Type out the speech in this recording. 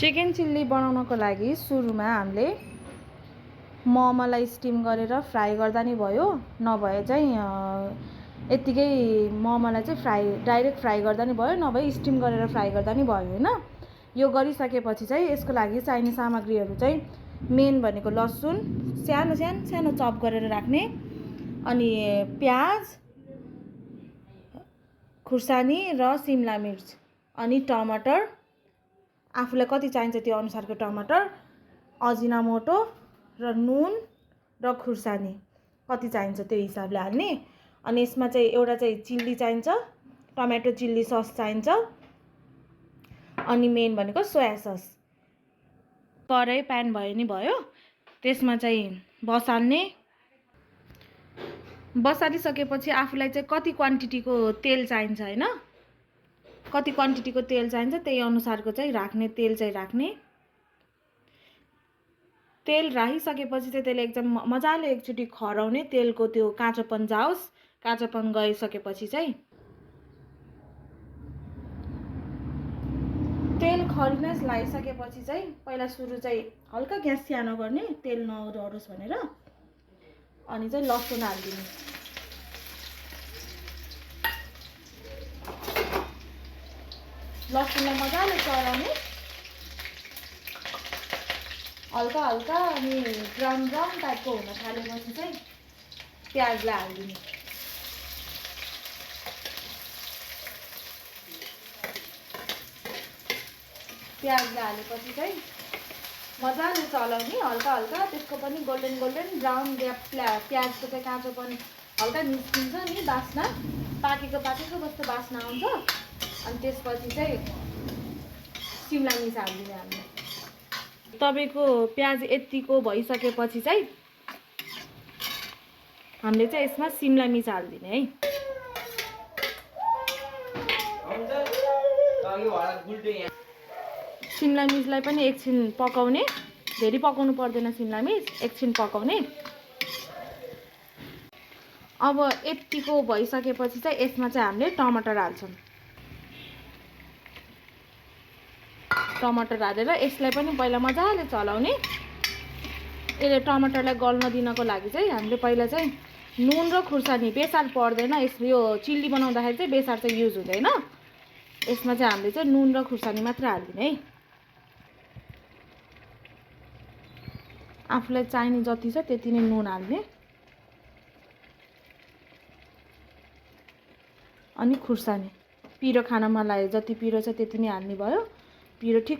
Chicken chilli बनाउनको लागि सुरुमा हामीले मोमोलाई स्टिम गरेर फ्राई गर्दा नि भयो, नभए चाहिँ यतिकै मोमोलाई चाहिँ डाइरेक्ट फ्राई गर्दा नि भयो, नभए स्टिम गरेर फ्राई गर्दा नि भयो हैन। यो गरिसकेपछि चाहिँ यसको लागि चाहिने सामग्रीहरू चाहिँ मेन भनेको लसुन सानो सानो चप गरेर राख्ने, अनि प्याज, खुर्सानी र सिमला मिर्च, अनि टमाटर, आफूलाई कति चाहिन्छ त्यो अनुसारको टमाटर, अजिनामोटो र नुन र खुर्सानी कति चाहिन्छ त्यो हिसाबले हाल्ने। अनि यसमा चाहिँ एउटा चाहिँ चिल्ली चाहिन्छ, टमाटो चिल्ली सस चाहिन्छ, अनि मेन भनेको सोया सस। कराई प्यान भयो नि भयो, त्यसमा चाहिँ बसालिसकेपछि आफूलाई चाहिँ कति क्वान्टिटीको तेल चाहिन्छ हैन, कति क्वान्टिटीको तेल चाहिन्छ त्यही अनुसारको चाहिँ राख्ने, तेल चाहिँ राख्ने। तेल राखिसकेपछि चाहिँ त्यसले एकदम मजाले एकचोटि खराउने, तेलको त्यो काँचोपन जाओस्। काँचोपन गइसकेपछि चाहिँ तेल खरिन लगाइसकेपछि चाहिँ पहिला सुरु चाहिँ हल्का ग्यास सानो गर्ने, तेल नडरोस् भनेर, अनि चाहिँ लसुन हाल्दिने। लसुनलाई मजाले चलाउने, हल्का हल्का अनि ब्राउन टाइपको हुन थालेपछि चाहिँ प्याजलाई हाल्दिने। प्याजलाई हालेपछि चाहिँ मजाले चलाउने हल्का हल्का, त्यसको पनि गोल्डन ब्राउन प्याजको चाहिँ काँचोपन हल्का निस्किन्छ नि, बास्ना पाकेको जस्तो बास्ना आउँछ। अनि त्यसपछि चाहिँ सिमला मिर्च हाल्दिने हामीले। तपाईँको प्याज यतिको भइसकेपछि चाहिँ हामीले चाहिँ यसमा सिमला मिर्च हाल्दिने है। सिमला मिर्चलाई पनि एकछिन पकाउने, धेरै पकाउनु पर्दैन सिमला मिर्च, एकछिन पकाउने। अब यतिको भइसकेपछि चाहिँ यसमा चाहिँ हामीले टमाटर हाल्छौँ। टमाटर हालेर यसलाई पनि पहिला मजाले चलाउने। यसले टमाटरलाई गल्न दिनको लागि चाहिँ हामीले पहिला चाहिँ नुन र खुर्सानी, बेसार पर्दैन, यो चिल्ली बनाउँदाखेरि चाहिँ बेसार चाहिँ युज हुँदैन। यसमा चाहिँ हामीले चाहिँ नुन र खुर्सानी मात्र हाल्दिने है। आफूलाई चाहिने जति छ त्यति नै नुन हाल्ने, अनि खुर्सानी पिरो खान मन लाग्यो जति पिरो छ त्यति नै हाल्ने भयो। पिरो ठिक्क